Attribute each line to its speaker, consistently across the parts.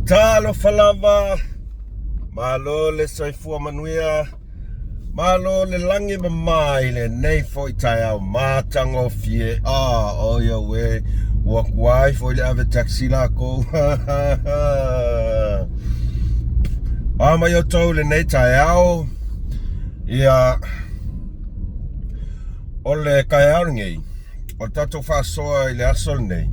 Speaker 1: Talofa lava, malo le soifua manuia, malo le lagi mama i lenei foi taeao matagofie. Ah, oh ia ue, ua tuai foi le ave taxi lakou. A mai outou i lenei taeao, ia, o le taeao lenei, O le tatou faasoa i le aso lenei,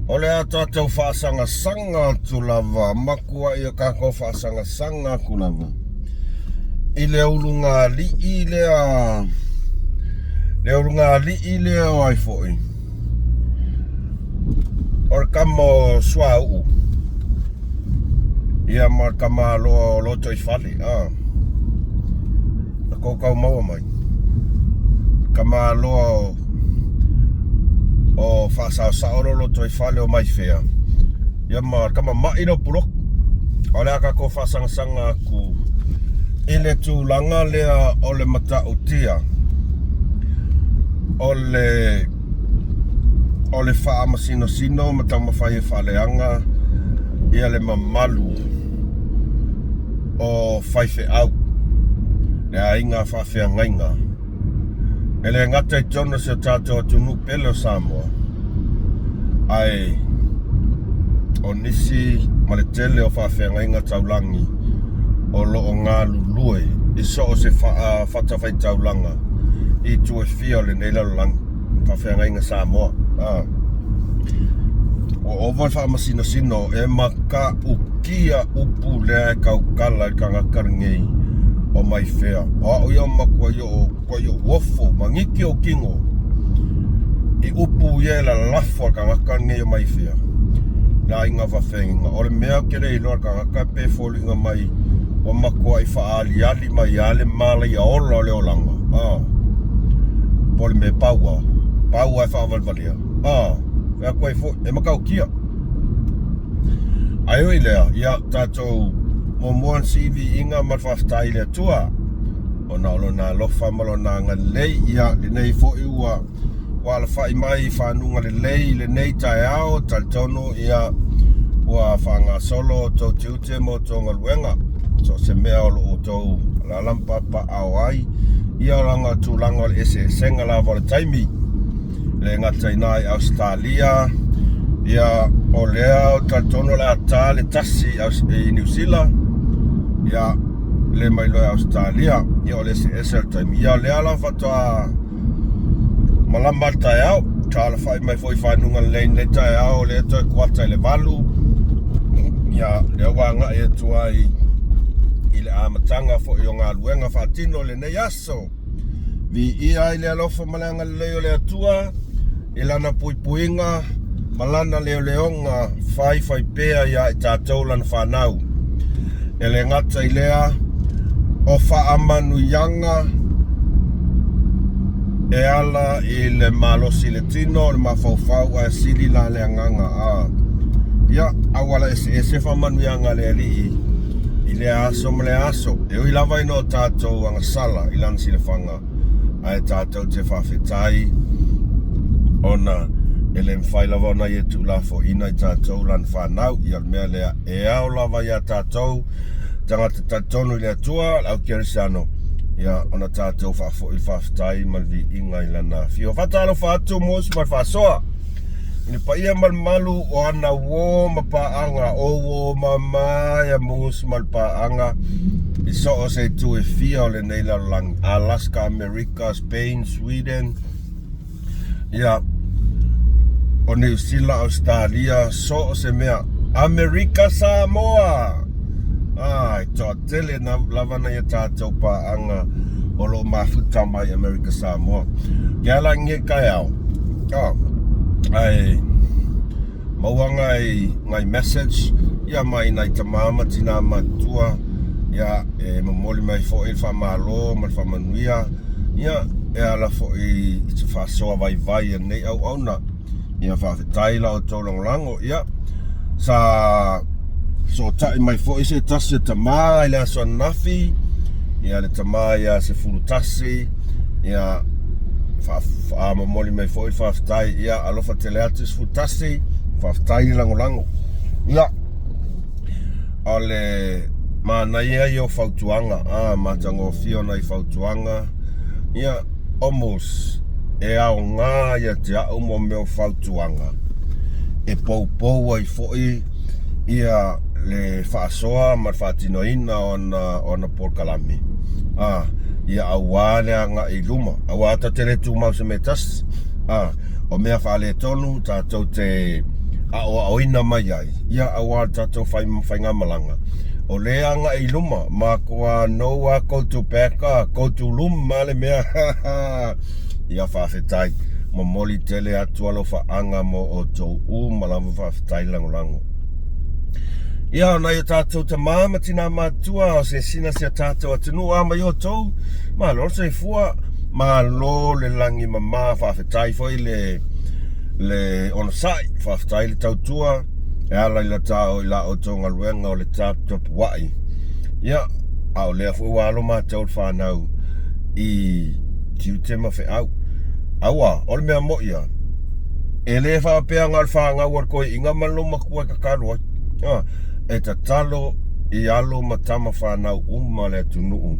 Speaker 1: o le a tatou faasagasaga atu lava, matuai o tatou faasagasaga atu lava i le ulugalii lea, le ulugalii lea o ai foi, o le tama o Suauu, ia ma le tamaloa o Lotoifale, a. Na tou tau maua mai. Tamaloa o o faasaosao lo Lotoifale o Maifea ia ma le tama ma'i lea o Pulotu. O le a tatou faasagasaga atu i le tulaga lea o le matautia o le o le faamasinosino ma taumafai e faaleaga ia le mamalu o faifeau, le aiga faafeagaiga. E le gata i totonu o si o tatou atunuu pele o Samoa, ae o nisi ma le tele o faafeagaiga taulagi o lo o galulue i so o se fatafaitaulaga i itu e fia o lenei lalolagi. Faafeagaiga Samoa. A. Ua ova le faamasinosino e matautia upu lea e tautala i le tagata lenei o Maifea. O au ia o matuai oo matuai ou ofo ma giti ou tino i upu ia e lalafo a le tagata lenei o Maifea i le aiga faafeagaiga. O le mea ou te le iloa le tagata pe foliga mai ua matuai faaaliali mai lava le malaia ola o le olaga. A. Po o le mea pau lava, pau lava e faavalevalea. A, fai atu ai foi, e matautia. Ae ui i lea, ia tatou muamua ona sii viiga ma le faafetai i le Atua ona o Lona alofa ma Lona agalelei. Ia, lenei foi ua ua alafai mai i fanuga lelei i lenei taeao, talitonu ia ua faagasolo outou tiute ma outou galuega, so o se mea o lo o outou alaala ma papaaao ai, ia leaga o tulaga o le eseesega lava o le taimi. E le gata i ina i Ausetalia, ia o lea ou te talitonu o le a ta le 1 i Niu Sila, ia le mailoa i Ausetalia, ia o le eseese o le taimi. Ia o lea la faatoa malama le taeao, taalafai mai foi i fanuga lelei i lenei taeao, o lea toe kuata i le 8, ia lea ua agai atu ai i le amataga foi o galuega faatino i lenei aso. Viia ai le alofa ma le agalelei o le Atua i lana puipuiga ma lana leoleoga faifaipea ia i tatou lana fanau. E le gata i lea, o faamanuiaga e ala i le malosi i le tino, le mafaufau ae sili la le agaga a ia auala eseese faamanuiaga a le Alii i lea aso ma lea aso. E ui lava ina o tatou agasala i lana silafaga, ae tatou te faafetai ona e le mafai lava ona ia tuulafoaiina i tatou lana fanau. Ia o le mea lea e ao lava iā tatou tagata talitonu i le Atua, le au kerisiano, ia ona tatou faafoi le faafetai ma le viiga i lana afio. Faatalofa atu Mose ma le faasoa i le paia ma le mamalu o ana uō ma paaga, o uō mama ia Mose ma le paaga i so o se itu e fia o lenei lalolagi, Alaska, Amerika, Spain, Sweden, ia, o Niu Sila, Ausetalia, so o se mea, Amerika Samoa! Ai, toatele lava nai a tatou paaga o lo o mafuta mai Amerika Samoa. Ke ala nge taeao, oh, ai, maua ngai, ngai message, ia mai nai tama ma tinā matutua, ia, e momoli mai foi le faamalo ma le faamanuia, ia, e ala foi i se faasoa vaivai a lenei auauna. Ia, faafetai la outou lagolago. Ia, sa fesootai mai foi se tasi o tama i le aso ananafi, ia, le tama ia 11, ia, faamomoli mai foi le faafetai. Ia, alofa tele atu 11, faafetai le lagolago. Ia, O le manaia ia o fautuaga, a matagofie ona i fautuaga, ia, almost e aoga ia te au mo mea o fautuaga e poupou ai foi ia le faasoa ma le faatinoina o ana polokalame, a, ia aua le agai i luma, aua tatou te le tumau i se mea e tasi, a, o mea faaletonu tatou te aoaoina mai ai, ia aua le tatou faigamalaga o lea e agai i luma, matua no a go to back a go to luma le mea. Ia faafetai, momoli tele atu alofaaga mo outou uma lava, faafetai lagolago. Ia, o nai o tatou tama ma tina matutua o sesina si a tatou atunuu a mai outou, malo le soifua, malo le lagi mama, faafetai foi le le onosai, faafetai le tautua e ala i la ta i la outou galuega o le taputapuai. Ia, a o lea foi ua alo matou le fanau i tiute ma feau. Aua, o le mea moi ia, e le faapea na o le fanau a le toeaina ma le loomatua e tatalo ai. A, e tatalo i alo ma tama fanau uma a le atunuu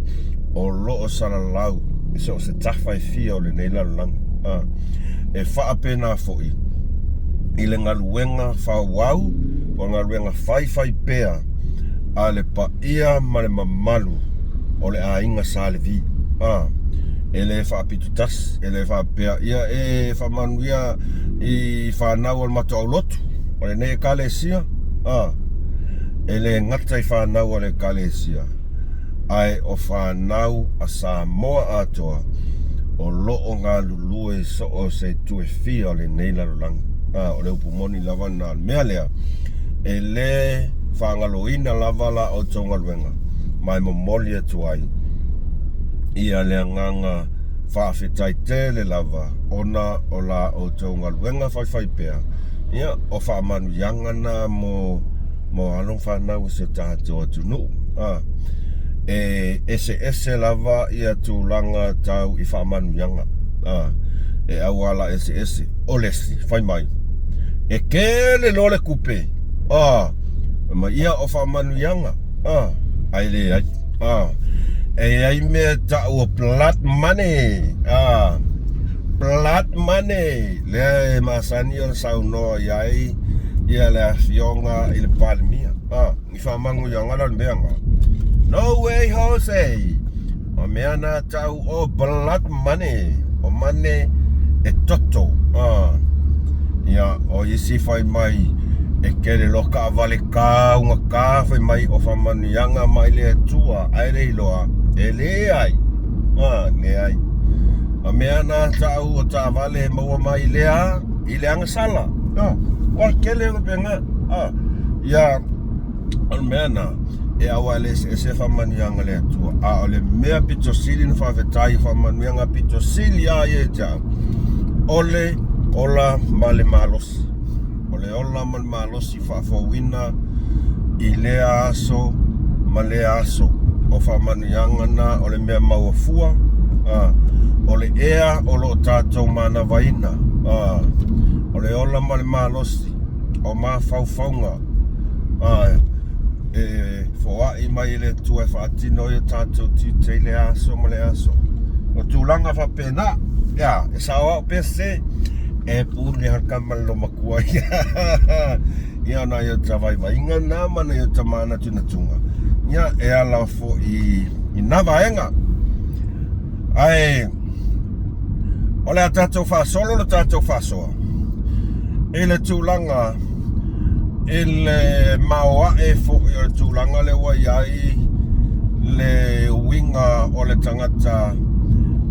Speaker 1: o lo o salalau i so o se tafa e fia o lenei lalolagi. A, e faapena foi i le galuega faaauau po o le galuega faifaipea a le paia ma le mamalu o le aiga Sa Levi. A, e le faapito tasi, e le faapea ia e faamanuia i fanau o le matou aulotu o lenei ekalesia. A, e le gata i fanau a le ekalesia, ae o fanau a Samoa atoa o lo o galulue i so o se itu e fia o lenei lalolagi. A, o le upu moni lava lena. O le mea lea, e le faagaloina lava la outou galuega, ma e momoli atu ai ia le agaga faafetai tele lava ona o la outou galuega faifaipea. Ia, o faamanuiaga na mo mo alo ma fanau o si o tatou atunuu. A, e eseese lava ia tulaga tau i faamanuiaga. A, e auala eseese. O le isi, fai mai, e tele loa le tupe. A, fai mai, ia o faamanuiaga. A, ae leai. A, e i ai mea e tau o blood money. A, blood money. Lea e masani ona saunoa i ai ia le afioga i le Palemia. A, ni faamanuiaga la le mea na. No way Jose! O mea na tau o blood money, o mane e toto. A, ia, o isi fai mai e tele loa taavale taugata fai mai o faamanuiaga mai le Atua, ae le iloa, e leai. A, leai. O mea na tau o taavale e maua mai lea i le agasala. A, ua tele faapena. A, ia, o le mea na, e auala eseese faamanuiaga a le Atua. A o le mea pito sili na faafetai, faamanuiaga pito sili a ia te au, o le ola ma le malosi. O le ola ma le malosi faafouina i lea aso ma lea aso. O faamanuiaga na o le mea maua fua, a, o le ea o lo o tatou manavaina, a, o le ola ma le malosi, o mafaufauga, a, e foai mai e le Atua e faatino ai o tatou tiute i lea aso ma lea aso. O tulaga faapena, ia, e saoao pea se, e pule lava le tama i le loomatua ia. Ia, o nai ota vaivaiga na ma nai ota manatunatuga, ia, e ala foi i na vaega. Ae, o le a tatou faasolo le tatou faasoa i le tulaga i le maoae foi o le tulaga lea ua i ai le uiga o le tagata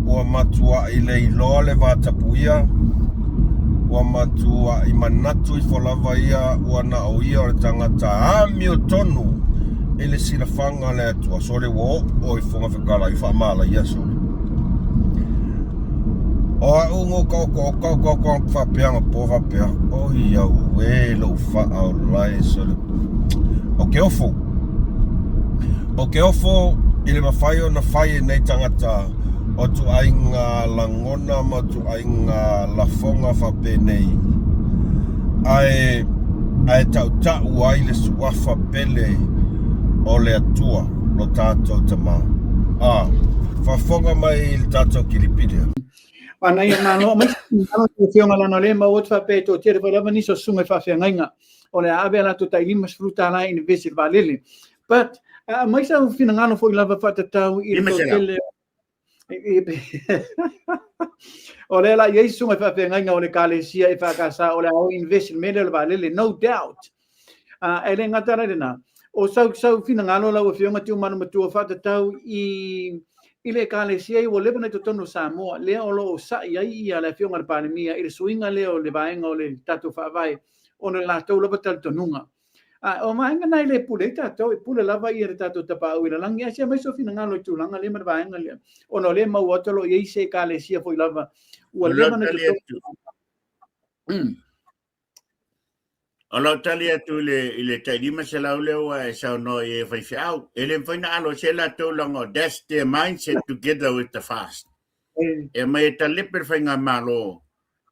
Speaker 1: ua matuai le iloa le vatapuia, ua matuai manatu ifo lava ia ua na o ia o le tagata amiotonu i le silafaga a le Atua. Sole ua oo i Fofoga Fetalai faamalaia sole. O au na ou taotaota taotaota atu faapea anapo faapea, oi auē lou faaola e sole. Ou te ofo. Ou te ofo i le mafai ona fai e nei tagata o ituaiga lagona ma ituaiga lafoga faapenei, ae, ae tautau ai le suafa pele o le Atua lo tatou Tama. A, faafofoga mai i le tatou kilipi lea.
Speaker 2: Manaia malo aemaise finagalo lau Afioga leaga o lea e maua atu faapea e toatele foi lava nisi o susuga i faafeagaiga o le a ave a latou tai $50 e invest i le vaalele. But aumai sau finagalo foi lava faatatau i le toatele o lea la i ai susuga i faafeagaiga o le Ekalesia EFKS o le a o invest i le mea lea o le vaalele, no doubt. E le gata la i lena, o sau, sau finagalo lau Afioga Tiumalu Matua faatatau i i le Ekalesia ua leva ona i totonu o Samoa, lea o lo o sa'i ai ia le Afioga i le Palemia i le suiga lea o le vaega o le tatou Faavae ona o le latou lava talitonuga. A o vaega na e le pule ai tatou, e pule lava ia le tatou Tapaau i le lagi. Ae se aumai sou finagalo i tulaga lea ma le vaega lea, ona o lea e maua atu o lo o i ai se Ekalesia foi lava ua leva ona i totonu.
Speaker 3: O lau tali atu i le, i le tai 500 lea ua e saunoa i ai faifeau, e le mafai ona alo ese latou leaga that's their mindset together with the fast. E aumai e talepe le faigamalo,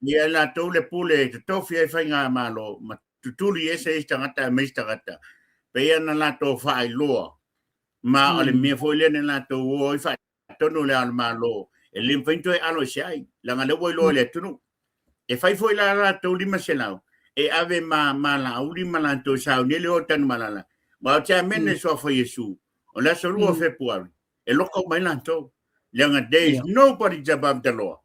Speaker 3: ia e latou le pule e totofi ai faigamalo ma tutuli ese isi tagata aumai isi tagata. Pei ona latou faailoa, ma o le mea foi lea na latou o ai faatonu le Ao o le Malo, e le mafai ona toe alo ese ai, leaga lea ua iloa e le atunuu. E fai foi la latou 500 e ave ma, ma Laauli ma latou e sauni ai le o Tanumalala. Ma ou te amene le suafa o Iesu, o le aso 2 o Fepuari, e loka uma ai latou. Leaga there is nobody is above the law.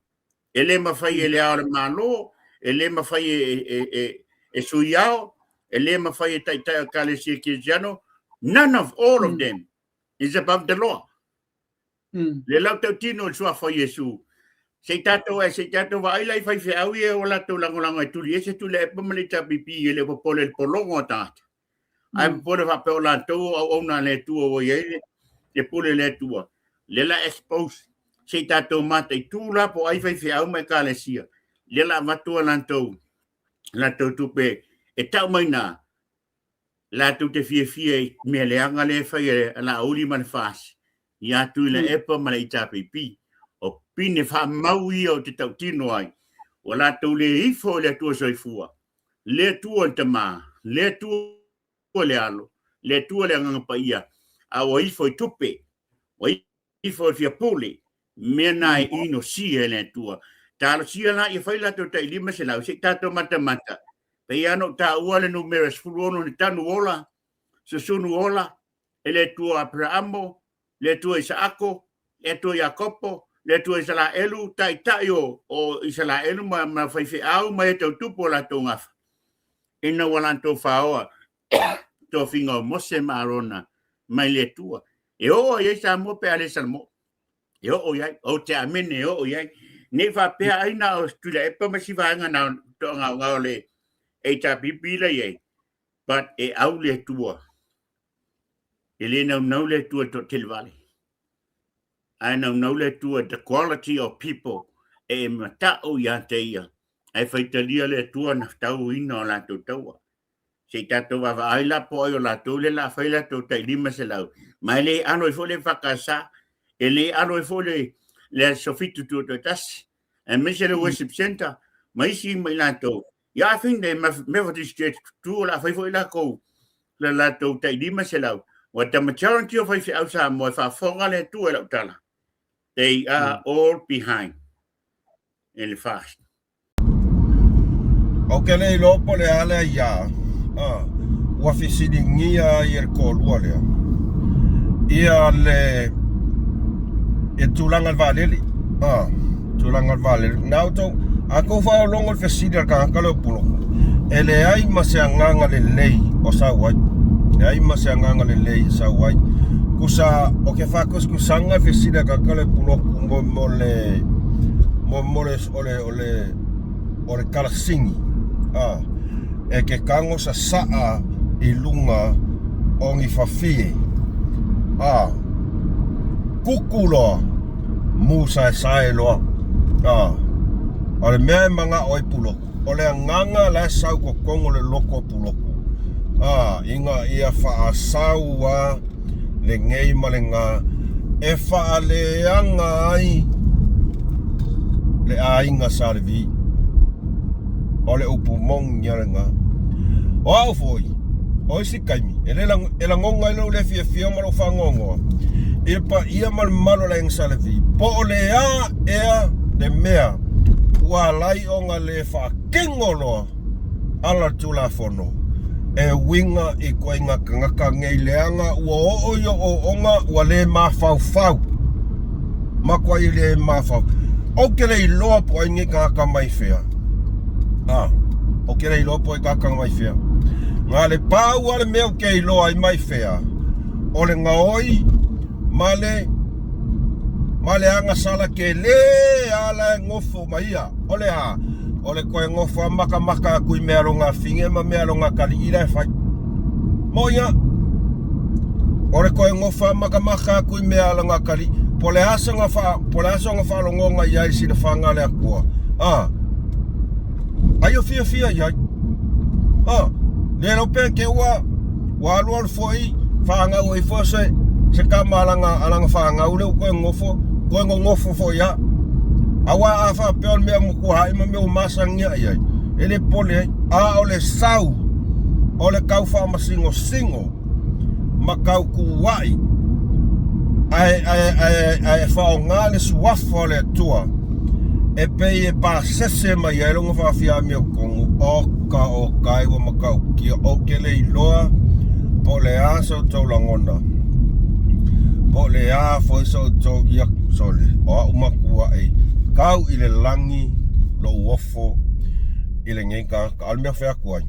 Speaker 3: E le mafai e le Ao o le Malo, e le mafai e, e, e, e sui ao, e le mafai e taitai o Ekalesia Kerisiano, none of all of them is above the law. Le lau tautino i le suafa o Iesu. Se i tatou ae se i tatou vaai la i faifeau ia ua latou lagolago e tuli ese Tuilaepa ma le HRPP e le o popole i le pologo a tagata. Ae popole faapea o latou o auauna a le Atua ua i ai le, le pule a le Atua. Lea la expose se i tatou mataitu la po o ai faifeau ma ekalesia. Lea la avatu a latou latou tupe e tau mai na latou te fiafia i mea leaga lea e fai e Laauli ma le FAST ia Tuilaepa ma le HRPP. O pine faamau ia ou te tautino ai, ua latou le ifo i le Atua Soifua, le Atua le Tama, le Atua le Alo, le Atua le Agaga Paia, a ua ifo i tupe, ua ifo i le fiapule, mea na e inosia e le Atua. Talosia la ia fai latou tai 500 se i tatou matamata. Pei lava ona ou taua le numera 16 le tanu ola, susunu ola e le Atua o Aperaamo, le Atua Isaako, le Atua Iakopo, le Atua Isalaelu, taitai o, o Isalaelu ma, ma faifeau ma e tautupu o latou gafa, ina ua latou faoa tofiga o Mose ma Arona mai le Atua. E oo i ai Samoa pe a le Salamo. E oo i ai, ou te amene e oo i ai. Ne i faapea ai na o Tuilaepa ma si vaega na toagaogao le HRPP la i ai, but e au le Atua. E le naunau le Atua i le toatele vale. Ae naunau le Atua the quality of people e mata'u ia te ia, ae faitalia le Atua na tauina o latou taua. Se i tatou vaavaai la po o ai o latou lea la fai latou tai 500, ma e le alo ai foi le EFKS, e le alo ai foi le, le aso 7 Tutoatasi, aemaise le worship center, ma isi ma i latou. Ia, I think the Methodist Church tu o le a fai foi lakou le latou tai 500. Ua the majority o faifeau Samoa e faafofoga le Atua i lau tala. They are all behind in the fast.
Speaker 1: Ou te le iloa po o le a le aiā ua fesiligia ai e le toalua lea ia le ia tulaga o le vaalele a tulaga o le vaalele na outou a tou faalogo i le fesili a le tagata lea o Puloko e leai ma se agaga lelei o sau ai leai ma se agaga lelei e sau ai kusa o ke faakusikusaga le fesili a le tagata lea o Puloko mo mo le mo mo le o le o le o le kalasini a e ke kago sasaa i luga o ni fafie a kuku loa mu saesae loa a o le mea e manao ai Puloku o le agaga la e sau totonu o le loko o Puloku a ina ia faasau a lenei ma lena e faaleaga ai le aiga Sa Levi. O le upu moni lava lena. O au foi, O isi taimi, e le e lagoga ai lou le fiafia ma lou faanoanoa i le paia ma le mamalu o le Aiga Sa Levi, po o le a ea le mea ua ala ai ona le faatino loa ala le Tulafono e uiga i ituaiga tagata nei leaga ua oo i o'oo'oga ua le mafaufau, matuai le mafaufau. Ou te le iloa po o ai nei tagata mai fea. A, ou te le iloa po o ai tagata mai fea. Na le pau lava le mea ou te iloa ai mai fea, o le gaoi ma le ma le agasala tele lava la e nofo ma ia. O le a? O le toe nofo a makamaka atu i mea logafine ma mea logatalii la e fai. Moʻi a. O le toe nofo a makamaka atu i mea logatalii. Po o le a sona fa, po o le a sona faalogoga i ai i silafaga a le Atua. A. Ai o fiafia i ai. A. Le iloa pe te ua ua alualu foi fanau ai foi se se tama a lana a lana fanau lea ua toe nonofo toe nonofo foi lava. Aua a faapea o le mea matua ae ma mea ua masani i ai, e le popole ai. A o le sau o le tau faamasinosino ma tau tuuai ae, ae, ae, ae faaaoga le suafa o le Atua e pei e pasese mai ai lona faafiamiotonu, oka oka ai ua matautia, ou te le iloa po o le a sa outou lagona, po o le a foi sa outou, ia, sole, o au matuai tau i le lagi lou ofo i lenei tagata. A o le mea fai atu ai,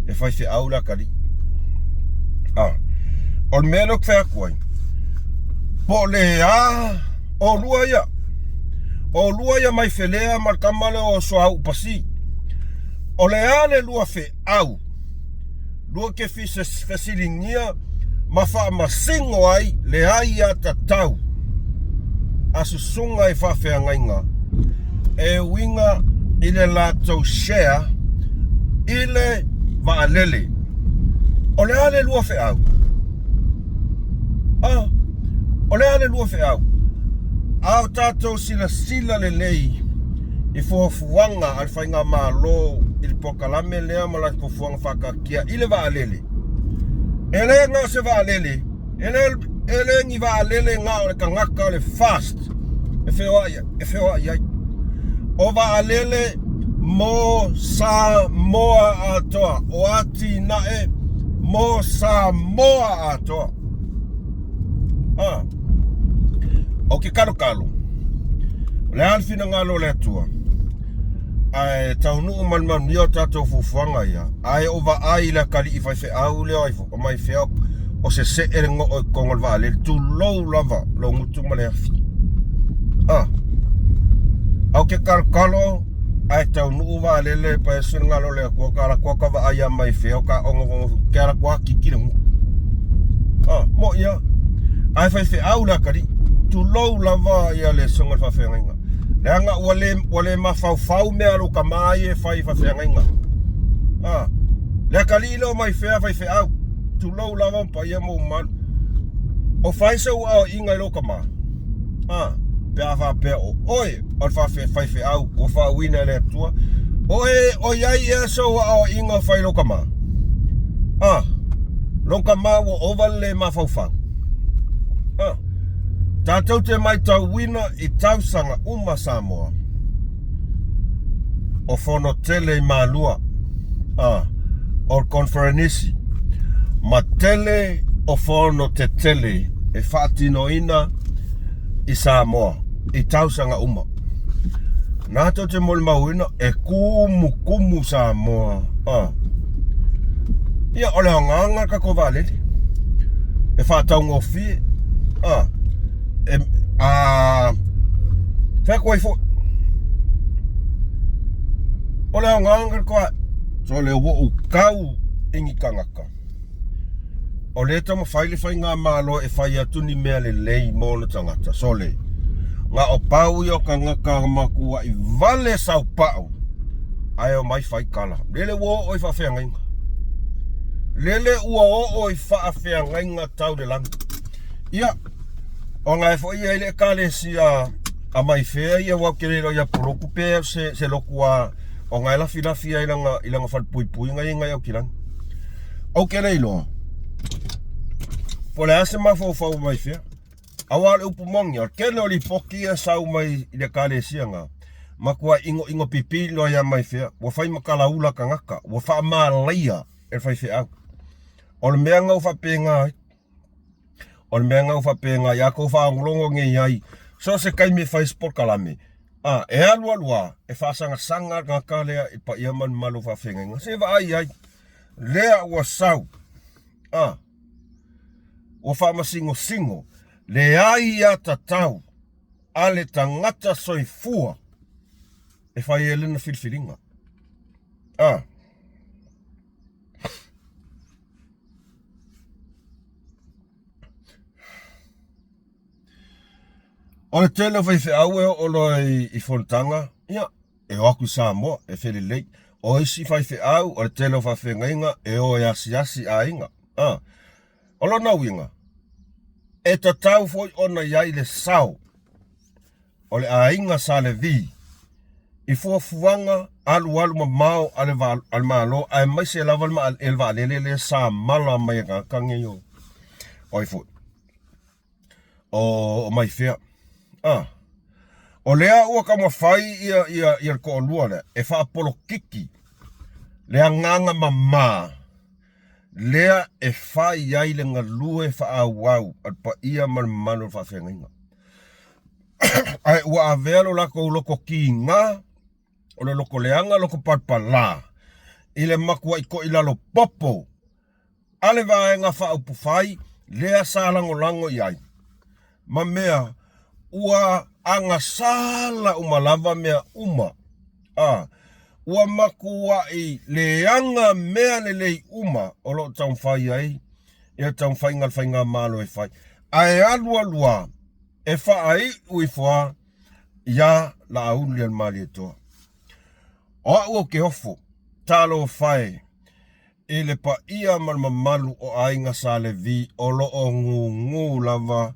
Speaker 1: e faifeau le atalii. A, o le mea lea ou te fai atu ai, po o le a Olua ia. Olua ia mai Felea ma le tama lea o Soauu Pasi. O le a le lua feau lua te fesiligia ma faamasino ai le aiatatau a susuga i faafeagaiga e uiga i le latou share i le vaalele. O le a le lua feau? A, o le a le lua feau? A o tatou silasila lelei i fuafuaga a le Faigamalo i le polokalame lea ma lana fuafuaga faataatia i le vaalele, e le na o se vaalele, e le, e le ni vaalele na o le tagata o le fast e feoai, e feoai ai. O vaalele mo Samoa atoa, o atinae mo Samoa atoa. Ah. O ke kalokalo, o le a le finagalo o le Atua, ae taunuu ma le manuia o tatou fuafuaga ia, ae o vaai i le atalii faifeau lea o mai fea o sese'e le goo i totonu o le vaalele, tulou lava lou gutu ma le afi. Ah. Au ke kalokalo, ae taunuu vaalele pa e finagalo o le Atua ka ala atu ka vaai ia mai fea o ka ogogogo ke ala atu a kiki le gutu. Ah, moʻi lava. Ae faifeau le atalii. Tulou lava ia le susuga i le faafeagaiga. Leaga ua le, ua le mafaufau mea a lou tama ia e fai i faafeagaiga. Ah, le atalii lea o mai fea faifeau. Tulou lava ma paia ma mamalu. O fai sou aoaiga i lou tama. Ah, pe a faapea o oe o le faifeau ua faauuina e le Atua, o e o i ai ea sou aoaiga o fai i lou tama? Ah, lou tama ua ova le le mafaufau. Ah, tatou te maitauina i tausaga uma Samoa, o fono tele i Malua, ah, o le koneferenisi, ma tele o fono tetele e faatinoina i Samoa i tausaga uma. Nā tou te molimauina e kumukumu Samoa. Ah. Ia, o le agaga le tatou vaalele. E faataugofie. Ah. E, a, fai atu ai foi. O le agaga le koa. So le ua ou tau i ni tagata. O lea e taumafai le faigamalo e fai atu ni mea lelei mo ona tagata. Sole, na o pau ia o tagata matuai vale saupau ae omai fai tala. Lele ua oo i faafeagaiga. Lele ua oo i faafeagaiga tau le lagi. Ia, ona e foi ia i le ekalesia a mai fea ia aua ou te le iloa ia Poloku pe se lotu a ona e lafilafi ai i lana falepuipuiga ia i Aukilani. Ou te le iloa po o le a se mafaufau mai fea. Aua o le upu moni, o le tele o lipoti ia e sau mai i le ekalesia na, matua inoino pipi loa ia mai fea, ua fai ma talaula tagata, ua faamalaia e le faifeau. O le mea na ua faapena ai. O le mea na ua faapena ai. A tou faalogologo nei ai, so o se taimi e fai ai se polokalame, a, e alu alu lava, e faasagasaga le tagata lea i le paia ma le mamalu o faafeagaiga. Se i vaai i ai, lea ua sau, a, ua faamasinosino, leai aiatatau a le tagata soifua e fai ai lana filifiliga. A. O le tele o faifeau e oo loa i fonotaga, ia, e o atu i Samoa e felelei. O isi faifeau, o le tele o faafeagaiga e o e asiasi aiga. A, o lona uiga, e tatau foi ona i ai le sao o le aiga Sa Levi i fuafuaga alualu mamao a le Malo aemaise lava le vaalele lea sa mala mai e tagata nei o ai foi o Maifea. A, o lea ua taumafai ia, ia, ia le toalua lea e faapolokiki le agaga mama lea e fai ai le galue faaauau a le paia ma le mamalu o le faafeagaiga. Ae ua avea lo latou loto kiga, o le loto leaga, loto palapala i le matuai toilalo popo a le Vaega Faaupufai lea sa lagolago i ai, ma mea ua agasala uma lava mea uma, a ua matuai leaga mea lelei uma o lo o taumafai ai ia taumafaiga a le Faigamalo e fai, ae alu alu lava e faaiu ifo lava ia Laauli-a-le-Malietoa. O au ou te ofo, talofa e! I le paia ma le mamalu o aiga Sa Levi o lo o gūgū lava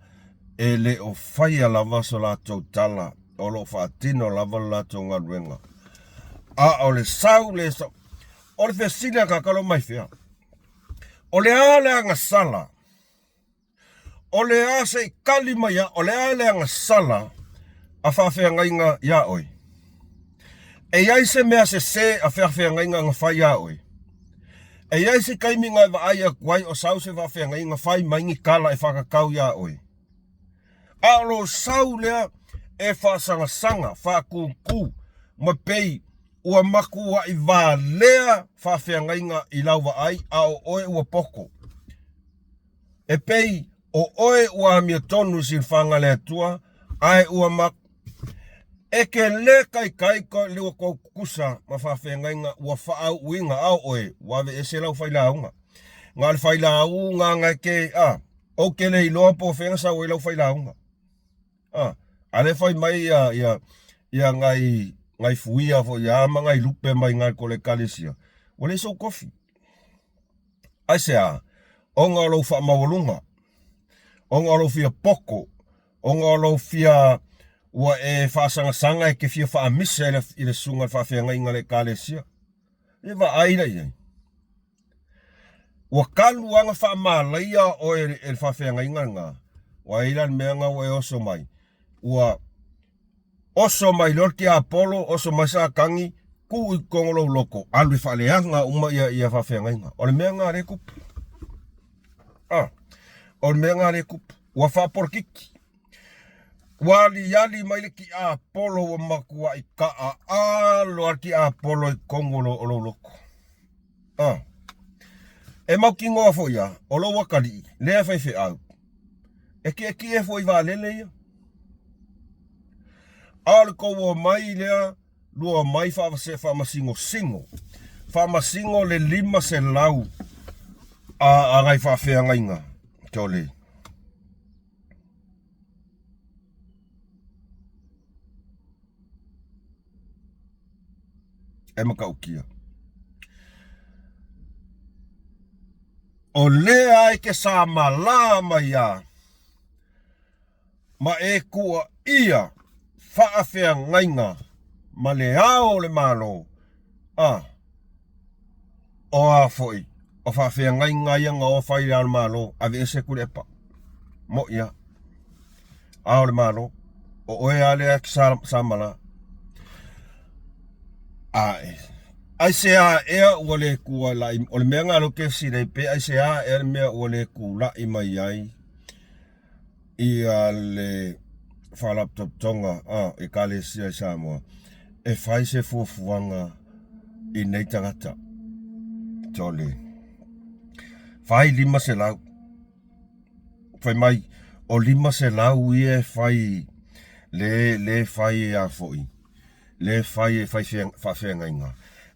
Speaker 1: e le o faia lava so latou tala, o lo o faatino lava le latou galuega. A o le sau le sau. O le fesili a Kakalo mai fea? O le a le agasala? O le a se i kali mai a, o le a le agasala a faafeagaiga iā oe? E i ai se mea sese a faafeagaiga na fai iā oe? E i ai se taimi na e vaai atu ai o sau se faafeagaiga fai mai ni tala e faatatau iā oe? A o lou sau lea e faasagasaga, faatūtū, ma pei ua matuai valea faafeagaiga i lau vaai a o oe ua poto. E pei o oe ua amiotonu i silafaga a le Atua, ae ua ma E ke le kaikai ko le ua kou kukusa ma faafeagaiga ua faauuina a o oe ua aveese lau failauga. Na o le failauga na e ke a ou te le iloa po o fea na sau ai lau failauga. A, a le fai mai ia ia ia ngai ngai fuia foi a ma ngai lupe mai ngai ko le ekalesia. Ua leai sou tofi. Aisea? Ona o lou faamaualuga, ona o lou fia poto, ona o lou fia ua e faasagasaga e te fia faamisa i le, i le susuga i le faafeagaiga a le Ekalesia. E vaai la i ai. Ua talu lava ona faamalaia oe e le faafeagaiga lena, ua i ai la le mea lena ua e oso mai, ua Oso mai loa le tiapolo, oso mai Satani, tuu i totonu o lou loto, alu e faaleaga uma ia, ia faafeagaiga. O le mea lena lea e tupu. Ah, o le mea lena lea e tupu. Ua faapolokiki. Ua aliali mai le tiapolo ua matuai taaalo lava le tiapolo i totonu o lou loto. Ah. E mautinoa foi ia, o lou atalii, lea e faifeau, e tietie foi i vaalele ia. A o le tou omai lea, lua omai faavase faamasinosino, faamasino le 500 a, a nai faafeagaiga tole. E matautia. O lea e ke sa malā mai a ma e kuaia faafeagaiga ma le ao o le Malo, a o a foi? O faafeagaiga ia na o fai i le Ao o le Malo, aveese Tuilaepa. Moʻi lava. Ao o le Malo, o oe lava lea e te samala. Ae, aisea ea ua le tulai, o le mea lena lea ou te fesili ai, pe aisea ea le mea ua le tulai mai ai ia le Faalapotopotoga a Ekalesia i Samoa e fai se fuafuaga i nei tagata. Tole. Fai 500. Fai mai, o 500 ia e fai le, le fai a foi, le fai e fai faafeagaiga.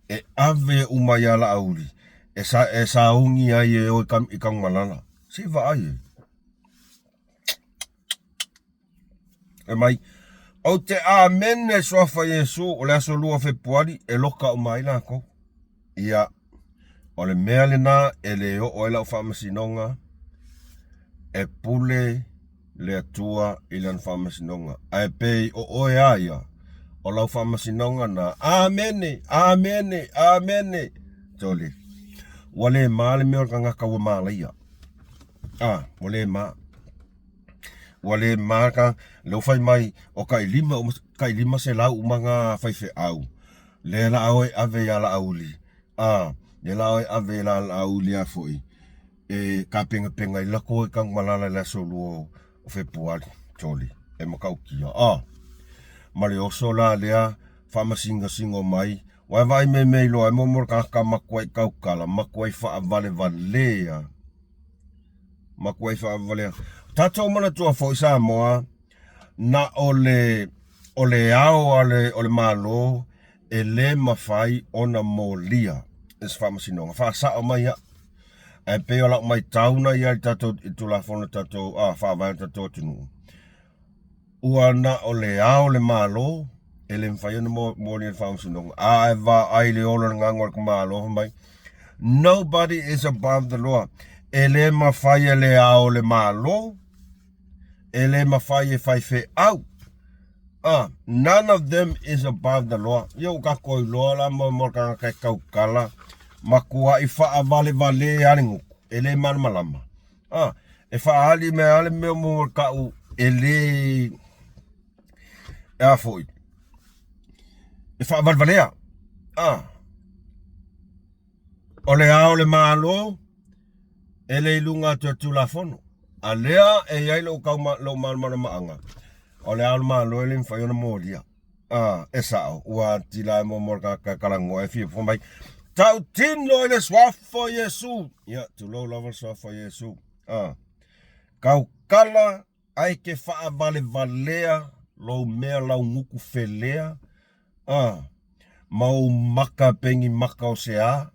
Speaker 1: E ave uma ia Laauli e, sa, e sauni ai e o i Tanumalala. Se i vaai e. Fai mai, Ou te amene i suafa Iesu o le aso 2 Fepuari e loka uma ai lakou. Ia, o le mea lena e le oo ai lau faamasinoga, e pule le Atua i lana faamasinoga. Ae pei o oe a ia, o lau faamasinoga na, amene, amene, amene. Sole, ua le ma le mea o le tagata ua malaia. Ah, ua le ma. Ua le ma ka, lea ua fai mai, o kai lima, kai 500 uma ngā faifeau. Lea la oe ave ia Laauli. Ah, lea la oe ave ia Laauli a foi. E ka penga penga i lako e kang malala le aso lua o Fepuari, toli, e matautia. Ah, ma le oso la lea, faamasingasingo mai, Ua e vaai me mea iloa ai mo mo le tagata makuai taukala, makuai faavalevalea. Makuai faavalevalea. Tatou manatua foi Samoa, na o le, o le ao a le, o le Malo e le mafai ona molia e se faamasinoga. Faasao mai au. Ae pei o lau maitau na ia i le tatou i le Tulafono tatou, a, Faavae o le tatou atunuu. Ua na o le ao le Malo e le mafai ona molia le faamasinoga. A e vaai i le ola o le gaga o le Malo fai mai, Nobody is above the law. E le mafai e le ao le Malo, e le mafai e faifeau. Ah, none of them is above the law. Ia ua tatou iloa la mo mo le tagata e tautala, matuai faavalevalē lava le gutu, e le malamalama. A, e faaali mai lava le mea mo tau e le, e a foi, e faavalevalea. A, o le ao o le Malo, e le i luga atu o le Tulafono. A lea e i ai lou tau lou malamalamaaga, o le ao o le Malo e le mafai ona molia. A, e sao, ua atila e mo le tagata e talanoa e fia fai mai, Tautino i le suafa o Iesu. Ia, tulou lava le suafa o Iesu. A, taukala ae ke faavalevalea lou mea laugutu felea, a, ma ou maka pei ni maka o se a.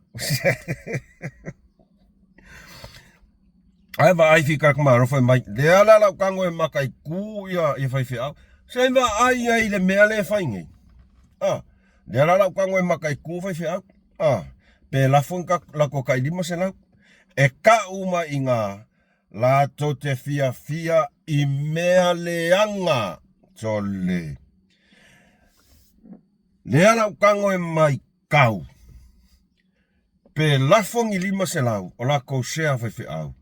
Speaker 1: Ae vaai fika le malo fai mai, lea la lau tago e mataitu ia, ia faifeau. Se vaai ai i le mea lea e fai nei. Ah, lea la lau tago e mataitu faifeau. Ah, pe lafo ni latou tai 500. E kau mai i ngā latou te fiafia i mea leaga. Sole. Lea lau tago e maitau. Pe lafo ni 500 o lakou share faifeau,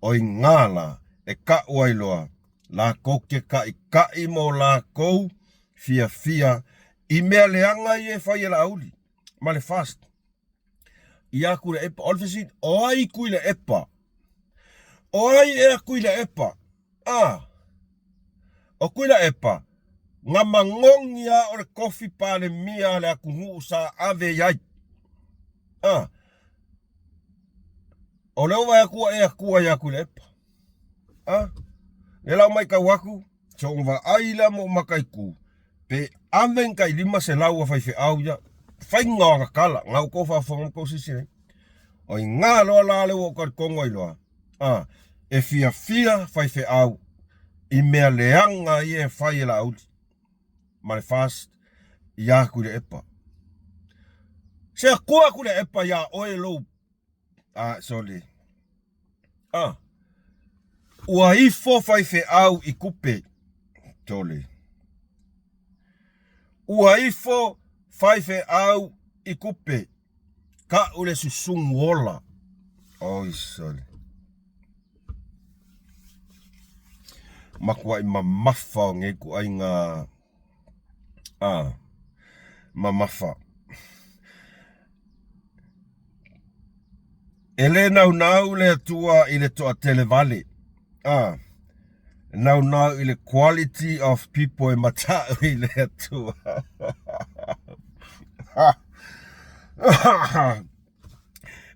Speaker 1: o i ngā la e kaʻu ai loa lakou ke kaʻikaʻi mo lakou fiafia i mea leaga ia e fai e Laauli ma le fast ia Tuilaepa. O le fesili, o ai Tuilaepa? O ai ea Tuilaepa? A, o Tuilaepa, na magogi lava o le tofi Palemia a le atunuu sa ave i ai. A, o lea ua vaai atu ua e atua ia Tuilaepa. A, lea la ua matau atu, soona vaai la ma ou mataitu, pe ave ni tai 500 a faifeau ia, faiga o ana tala, na outou faafofoga ma tou silasila i ai. O i ina loa la lea ua ou talitonu ai loa, a, e fiafia faifeau i mea leaga ia e fai e Laauli ma le FAST iā Tuilaepa. Se akua Tuilaepa iā oe lou, a, sorry. A, ua ifo faifeau i kupe, sorry. Ua ifo faifeau i kupe. Ka'u le susugu ola. Oi sole. Makuaʻi mamafa o nei ituaiga a mamafa. E le naunau le Atua i le toatele vale, a naunau i le quality of people e mataʻu i le Atua.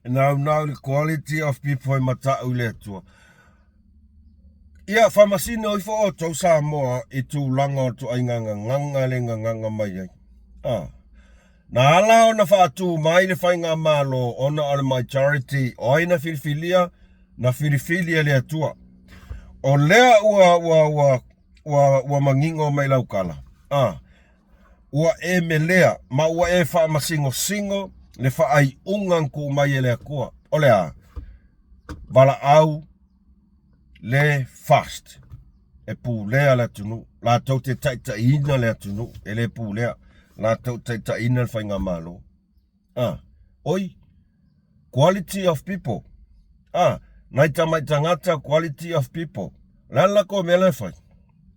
Speaker 1: Naunau i le quality of people e mataʻu i le Atua. Ia, faamasino ifo outou Samoa i tulaga o le ituaiga gagana lea e gagana mai ai. A. Na ala ona faatu mai le faigamalo ona o le majority o ai na filifilia, na filifili e le Atua. O lea ua, ua, ua, ua, ua manino mai lau tala. A. Ua e melea ma ua e faamasingosingo le faaiuga na tuu mai e le Atua. O le a? Valaau le fast e pulea le atunuu, latou te taitaiina le atunuu, e le pulea, latou te taitaiina le faigamalo. Ah, oi, quality of people. Ah, nai tamai tagata quality of people. O le a le latou mea la e fai?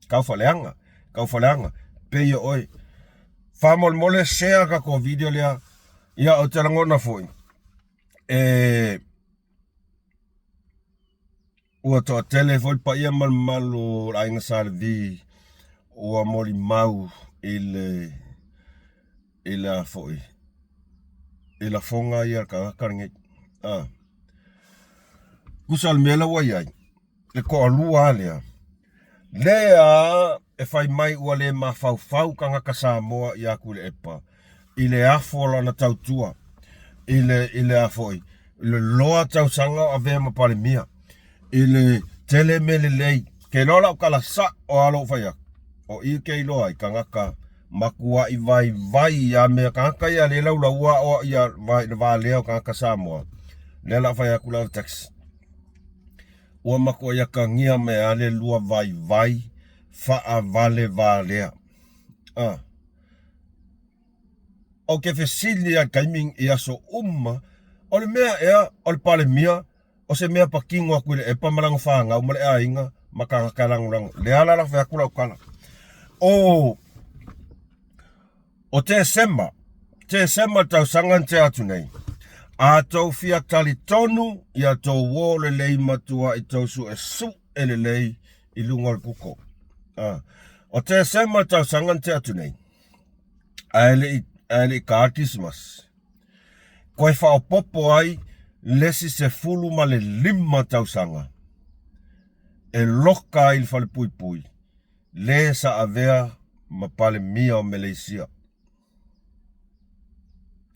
Speaker 1: Kau faleaga, kau faleaga, pei o oe. Faamolemole share tatou video lea. Ia, ou te lagona foi, e Ua toatele foi le paia ma le mamalu o le Aiga Sa Levi ua molimau i le i le a foi i lafoga ia a le tagata lenei. A. Tusa o le mea la ua i ai, le toalua lava lea, lea e fai mai ua le mafaufau tagata Samoa ia Tuilaepa i le afu o lana tautua i le i le a foi i le loa tausaga o avea ma Palemia i le tele mea lelei. Ke iloa lau tala sa'o lava lou fai atu, o i ke iloa ai tagata matuai vaivai a mea tagata ia le laulaua o ia le valea o tagata Samoa. Lea la fai atu lau taxi. Ua matuai atagia mai lava le lua vaivai faavalevalea. A. Ou te fesili lava i taimi i aso uma, o le mea ea o le Palemia o se mea patino a Tuilaepa ma lana fanau ma le aiga ma tagata e lagolago. Lea la la fai atu lau tala. O O Tesema, Tesema le tausaga na tea atu nei, a tou fia talitonu ia tou uo lelei matua i tou suesue lelei i luga o le Google. A, o Tesema le tausaga na tea atu nei, ae le i, ae le i ta le Kirisimasi, koe faaopoopo ai le isi 15 tausaga e loka ai le falepuipui le sa avea ma Palemia o Meleisia.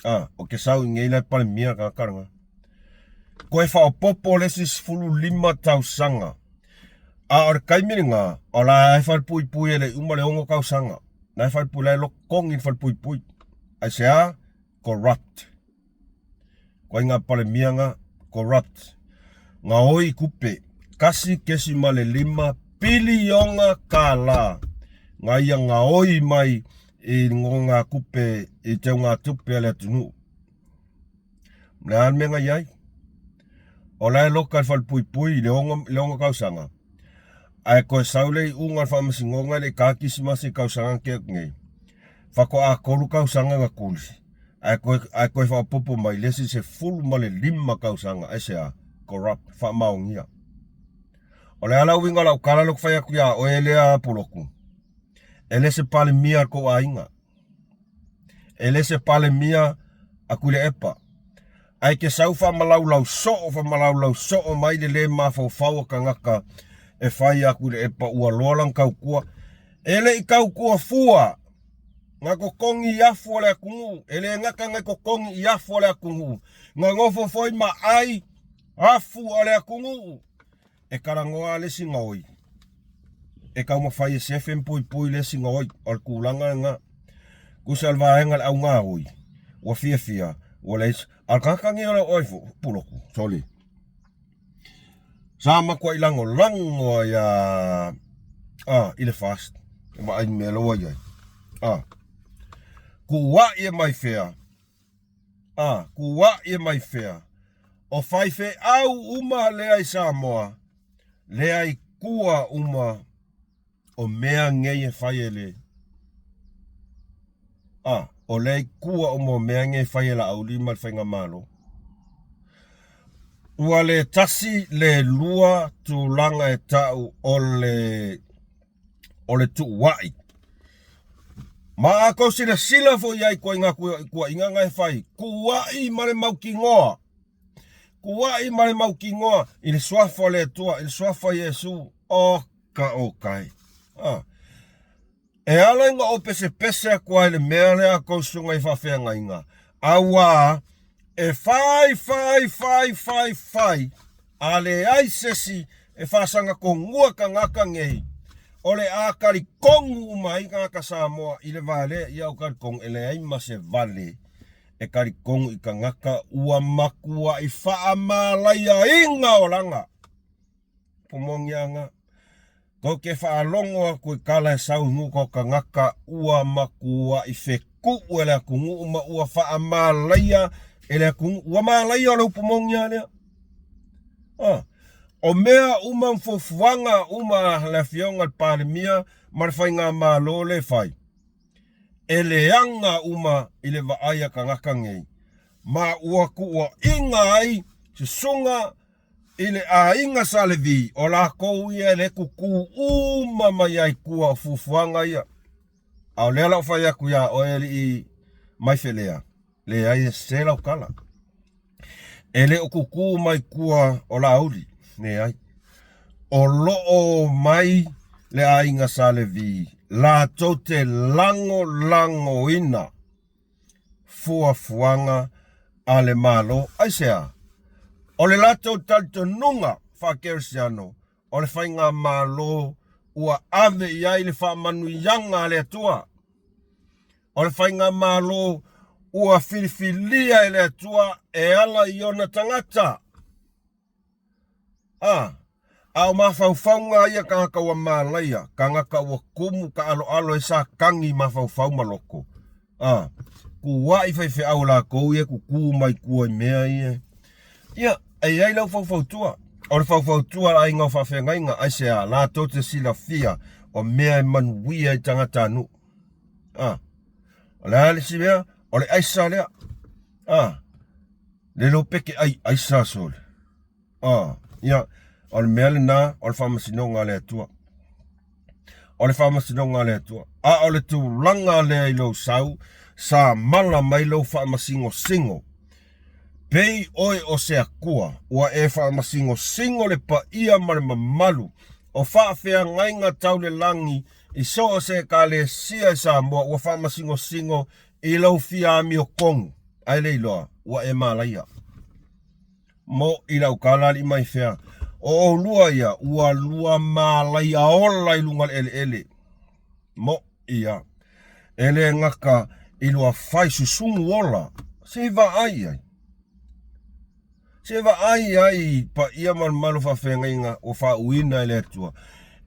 Speaker 1: A, o ke sau i nei la e Palemia ka karanga. Koe faaopoopo le isi 15 tausaga. A o le taimi lena, o la e falepuipui e le i uma le 6 tausaga. La e falepuipui, la e lokogi le falepuipui. Aisea? Corrupt. Koe ngā Palemia ngā, corrupt. Ngaoi kupe, 1.5 piliona kālā. Ngā ia ngaoi mai i ngō ngā kupe, i te ngā tupe a le atunuu. Le a le mea ngai ai? O la e loka i le falepuipui i le 6 tausaga. Ae koe sau le iuga o le faamasinoga e le i ta Kirisimasi i tausaga na tea atu nei. Faatoa 3 tausaga na kuli. Ae koe, ae koe faaopoopo mai le isi 15 tausaga, aisea? Corrupt, faamaonia. O le a le uiga o lau tala lea ou te fai atu ia oe lea Puloku? E le se Palemia a le tou aiga. E le se Palemia a Tuilaepa. Ae ke sau faamalaulau soo, faamalaulau soo mai le le mafaufau o tagata e fai ia Tuilaepa ua loa lana tautua. E le i tautua fua na totogi i afu o le atunuu, e le gata na totogi i afu o le atunuu, na nofo foi ma ai afu o le atunuu. E talanoa le isi gaoi, e taumafai e sefe ma puipui le isi gaoi, o le tulaga lena. Tusa o le vaega o le au gaoi, ua fiafia, ua leai se... A o le tagata lenei o le oi Puloku, sorry, sa matuai lagolago ai a i le FAST, e vaai i le mea la ua i ai. A, kuaʻi e mai fea, a, kuaʻi e mai fea. O faifeau uma lea i Samoa, lea i kua uma o mea ngei e fai e le a o lea i kua uma o mea ngei e fai e Laauli ma le Faigamalo. Ua le tasi le lua tulaga e tau o le o le tuuai. Ma a kou silasila foi i ai ituaiga tuuaiga na e fai, tuuai ma le mautinoa, tuuai ma le mautinoa i le suafa o le Atua, i le suafa o Iesu, oka oka e. Ah. E ala ina ou pesepese atu ai i le mea lea a kou susuga i faafeagaiga, auā e fai, fai, fai, fai, fai, a leai sesi e faasagatonua tagata nei, o le a talitonu uma ai tagata Samoa i le va lea ia ou talitonu e leai ma se vale e talitonu i tagata ua matuai faamalaiaina olaga. Pomogiaga. Tou te faalogo atu i tala e sau i nuka o tagata ua matuai fetuu e le atunuu ma ua faamalaia e le atunuu. Ua malaia o le upu moni lava lea. Ah, o mea uma ma fuafuaga uma a le Afioga i le Palemia ma le Faigamalo lea e fai, e leaga uma i le vaai a tagata nei, ma ua tuuaina ai susuga I le aiga sa Levi, o lakou ia e le tutū uma mai ai tua o fuafuaga ia. A o lea la ua fai atu iā oe alii Maifelea, leai e sese lau tala. E le o tutū mai tua o Laauli, leai. O lo o mai le aiga sa Levi latou te lagolagoina fuafuaga a le Malo. Aisea? O le latou talitonuga faakerisiano o le faigamalo ua ave i ai le faamanuiaga a le Atua. O le faigamalo ua filifilia e le Atua e ala i ona tagata. A, a o mafaufauga ia tagata ua malaia, tagata ua kumu taaloalo e sa tagi mafaufau ma loto. A, kuai faifeau a latou ia tutu mai tua i mea ia. Ia, e i ai lau faufautua. O le faufautua a le aiga o faafeagaiga, aisea, latou te silafia o mea e manuia ai tagatanuu. A, o le a le isi mea? O le aisa lea. A, Le lo peke ai aisa sole. Ah, ia, o le mea lena o le faamasinoga a le Atua. O le faamasinoga a le Atua. A o le tulaga lea i lou sau, sa mala mai lou faamasingosingo. Pei oe o se Atua, ua e faamasingosingo le paia ma le mamalu o faafeagaiga tau le lagi i so o se Ekalesia i Samoa, ua faamasingosingo i lou fia amiotonu. Ae le iloa, ua e malaia. Mo i lau tala alii mai fea, o oulua ia, ua lua malaia ola i luga o le eleele. Mo ia, e le gata i lua fai susugu ola, se i vaai i ai. Se vaai ai i paia ma le mamalu o faafeagaiga ua faauuina e le Atua.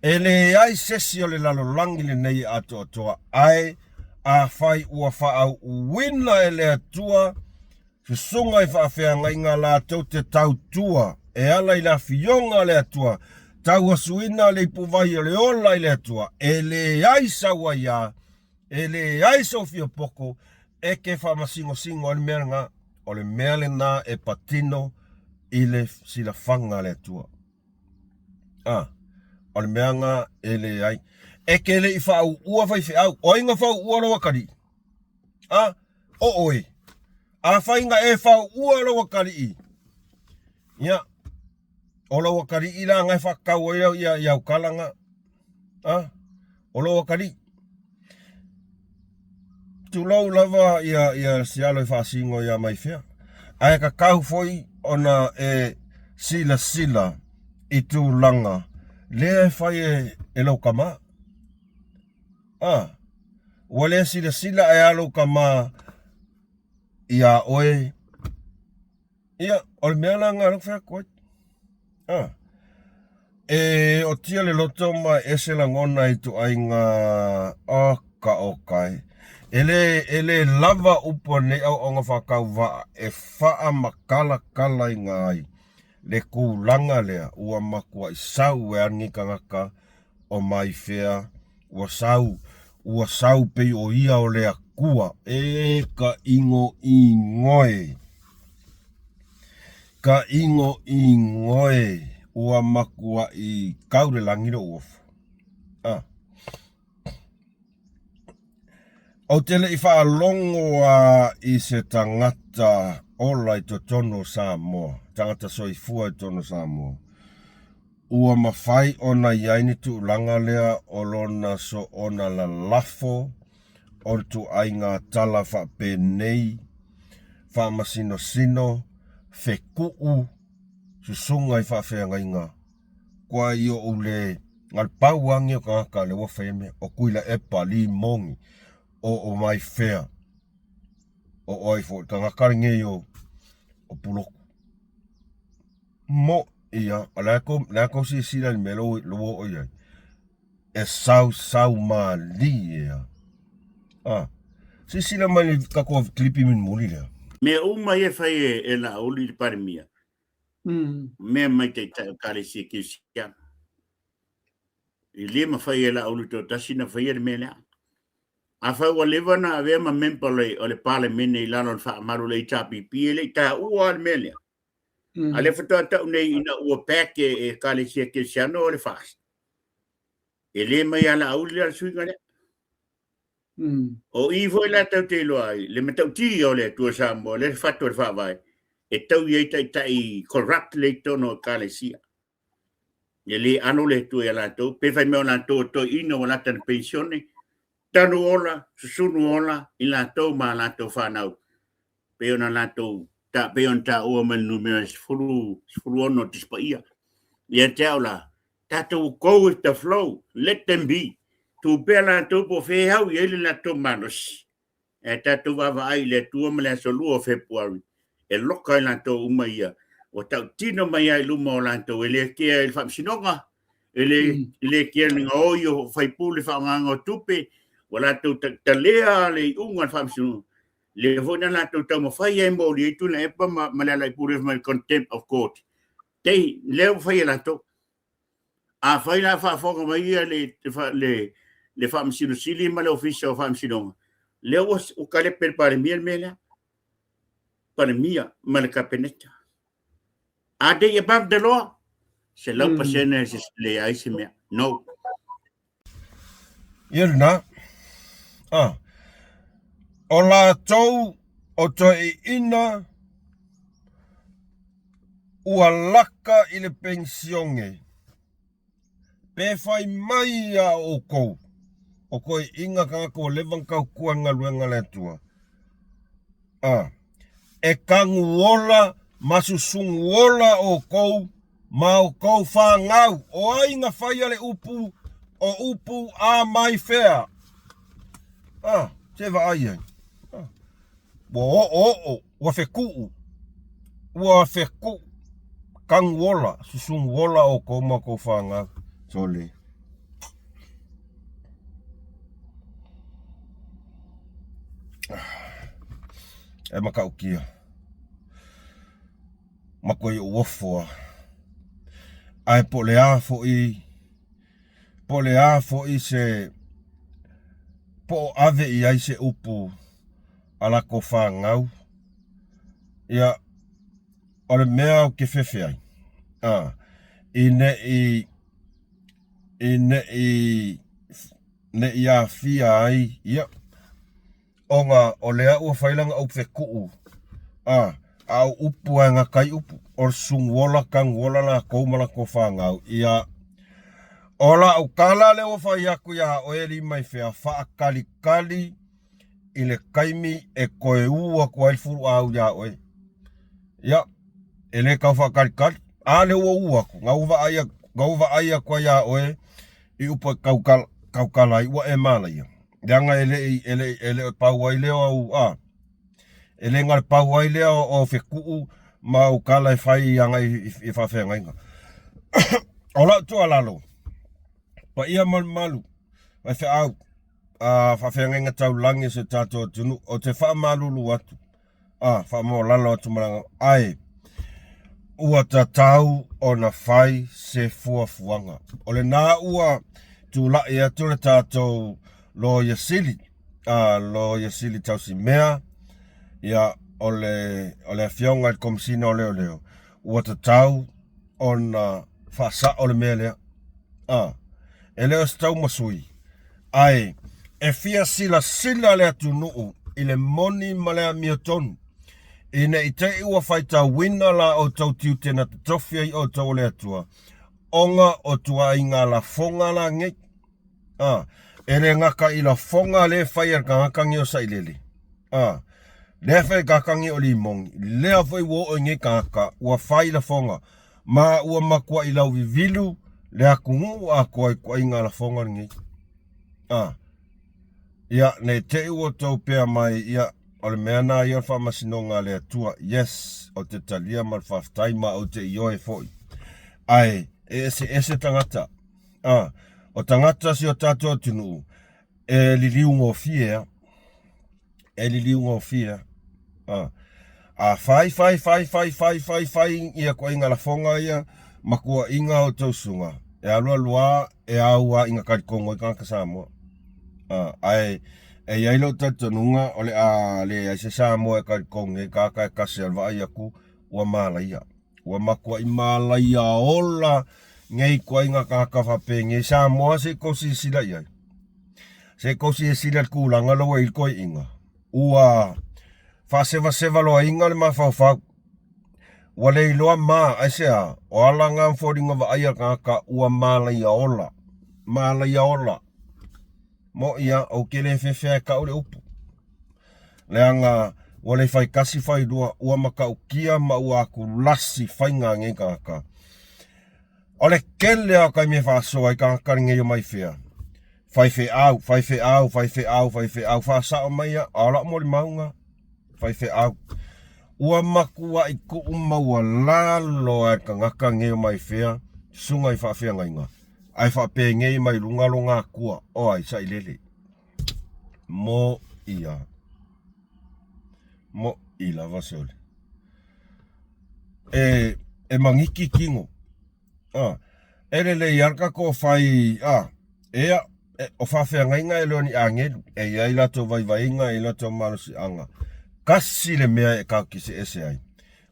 Speaker 1: E leai sesi o le lalolagi lenei e atoatoa, ae afai ua faauuina e le Atua susuga i faafeagaiga latou te tautua e ala i le afioga a le Atua, tauasuina le ipuvai o le ola i le Atua, e leai sau aiā, E leai sou fiapoko e ke faamasingosingo ai le mea lena. O le mea lena e patino i le silafaga a le Atua. A, o le mea lena e leai. E ke le i faauua faifeau. O ai na faauua lou atalii? A, o oe. Afai na e faauua lou atalii, ia, O lou atalii la na e faatau ai ia, i au tala na. A, o lou atalii. Tulou lava ia, ia sialo e faasino ia mai fea. Ae tatau foi ona e silasila i tulaga lea e fai e, e lou tama. A, ua le silasila ae a lou tama iā oe. Ia, o le mea la lena lea ou te fai atu ai. A, e otia le loto ma e ese lagona i ituaiga oka oka e. E le, e le lava upu a lenei auaunga faatauvaa e faamakalakalaina ai le tulaga lea ua matuai sau ai lenei tagata o Maifea ua sau, ua sau pei o ia o le Atua. E ka inoino e! Ka inoino e! Ua matuai kau le lagi lou ofo. A. Ou te le i faalogo a i se tagata ola i totonu o Samoa, tagata soifua i totonu o Samoa, ua mafai ona i ai ni tulaga lea o lona soona lalafo o le tuaiga tala faapenei, faamasinosino, fetuu, susuga i faafeagaiga, kua i ou le galepau agi o tagata lea ua faia mea, o Tuilaepa, Limoni, o o Maifea, o o ai foi, tagata lenei o o Pulotu. Mo ia, o le a kou, le a kou silasila i le mea lea ua oo i ai. E sausau malie lava. Ah, silasila mai i le tatou kilipi mulimuli lea.
Speaker 3: Mea uma ia e fai e Laauli i le Palemia, mea mai taitai o Ekalesia Kerisiano. E le mafai e Laauli toatasi ona faia le mea lea. Afai ua leva ona avea ma member o le Palemene i lalo o le faamalu o le HRPP, e le i taua lava le mea lea. A lea faatoa tau nei ina ua back e Ekalesia Kerisiano o le FAST. E le mai ia Laauli la le suiga lea. O i foi la tatou te iloa ai le matautia o le Atua Samoa, le fatu o le Faavae, e tau i ai taitai corrupt le i totonu o Ekalesia. E le alo le Atua ia latou, pe fai mai o latou o toeaiina ua lata i le penisione, tanu ola, susunu ola i latou ma a latou fanau, pei ona latou ta, pei ona taua mai le numera 10, 16 o Tusi Paia. Ia te au la, tatou go with the flow, let them be. Tuu pea latou po o fea e au i ai le latou malosi. Ae tatou vaavaai i le Atua ma le aso 2 o Fepuari, e loka ai latou uma ia, ua tautino mai lava i luma o latou, e le kea i le faamasinoga, e le, e le kea i le gaoi o faipule faaaogaina o tupe, ua latou talea le iuga o le faamasinoga, lea foi na latou taumafai ai e molia ai Tuilaepa ma, ma Lealailepule mai contempt of court. They, lea ua fai e latou. Afai la faafofoga mai ia le, le, le Faamasino Sili ma le Ofisa o Faamasinoga, lea ua, ua kalepe le Palemia le mea lea. Palemia ma le Kapeneta. Are they above the law? 100% se leai se mea. No.
Speaker 1: Ia lena. Ah. O latou o toeaiina ua laka i le penisione, pe fai mai iā outou, o toeaiina tagata ua leva ona tautua i le galuega a le Atua, a, e tanu ola ma susunu ola outou ma outou fanau. O ai na faia le upu o upu a mai fea? A, se vaai ai. A, ua oooo, ua fetuu, ua fetuu. Tanu ola, susunu ola outou ma outou fanau. Sole. E matautia. Matua i ou ofo a. Ae po o le a foi, po o le a foi se, po o ave i ai se upu a latou fanau, ia, o le mea ou te fefe ai, a, i ne i, i ne i, ne i aafia ai, ia, Ona o lea ua fai lana upu fetuu, a, a o upu a e gata ai upu, o le sunuola tanuola latou ma latou fanau, ia, o lau tala lea ua fai atu iā oe e Limaifea, faatalitali i le taimi e toe u atu ai le fuluau iā oe. Ia, e le tau faatalitali. A lea ua u atu, na ua vaai atu, na ua vaai atu ai iā oe i upu e tautala, tautala ai, ua e malaia. Leaga e le i, e le i, e le o pau ai lea o au, a, e le na o le pau ai lea o au fetuu ma au tala e fai agai i, i faafeagaiga. O lau tuualalo, paia ma le mamalu, faifeau, a faafeagaiga taulagi o si o tatou atunuu, ou te faamalulu atu, a faamaualalo atu ma le ae ua tatau ona fai se fuafuaga. O lena ua tulai atu le tatou Loia Sili, a Loia Sili Tausimea, ia o le, o le afioga i le Komesina o Leoleo, ua tatau ona faasao le mea lea. A, e le o se taumasui, ae e fia silasila le atunuu i le moni ma le amiotonu, ina i te i ua faitauina la outou tiute na totofi ai outou e le Atua, ona o tuaiga lafoga la nei. A, e le gata i lafoga lea e fai e le tagata nei o Sailele, a, lea foi e tagata nei o Limoni, lea foi ua oo i nei tagata ua fai lafoga, ma ua matuai lauvivilu le atunuu atoa i tuaiga lafoga lenei. A, ia, ne i te i ua outou pea mai, ia, o le mea na ia o le faamasinoga a le Atua. Yes, ou te talia ma le faafetai ma ou te ioe foi. Ae, e eseese tagata. A, o tagata si o tatou atunuu, e liliugofie a. E liliugofie a. A, a fai, fai, fai, fai, fai, fai, fai ia koaiga lafoga ia ma kuaiga o tausuga, e alu alu a, e au a ina talitonu ai tagata Samoa. A, ae e i ai lou talitonuga o le a leai se Samoa e talitonu ai tagata e tasi a le vaai atu ua malaia. Ua matuai malaia ola nei ituaiga tagata faapenei Samoa se i tou silasila i ai. Se i tou silasila i le tulaga lea ua i ai le toeaina. Ua faasevaseva loaina le mafaufau. Ua le iloa ma, aisea, o ala na ma foliga vaaia le tagata ua malaia ola. Malaia ola. Moʻi a, ou te le fefe a e kau le upu. Leaga ua le fai tasi fai lua, ua matautia ma ua atulasi faiga a nei tagata. O le tele lava o taimi e faasoa ai tagata lenei omai fea, faifeau, faifeau, faifeau, faifeau, faasao mai a, a o lau molimauga, faifeau. Ua matuai tuu maualalo lava e le tagata lenei omai fea, susuga i faafeagaiga, ae faapenei mai luga lona atua, o ai, sailele. Mo ia. Mo i lava sole. E, e mangiki kino. Ah, e lelei lava le tatou fai, ah, ea, e, o faafeagaiga e le o ni agelu, e i ai latou vaivaiga, e i ai latou malosiaga. Tasi le mea e tatou te ese ai,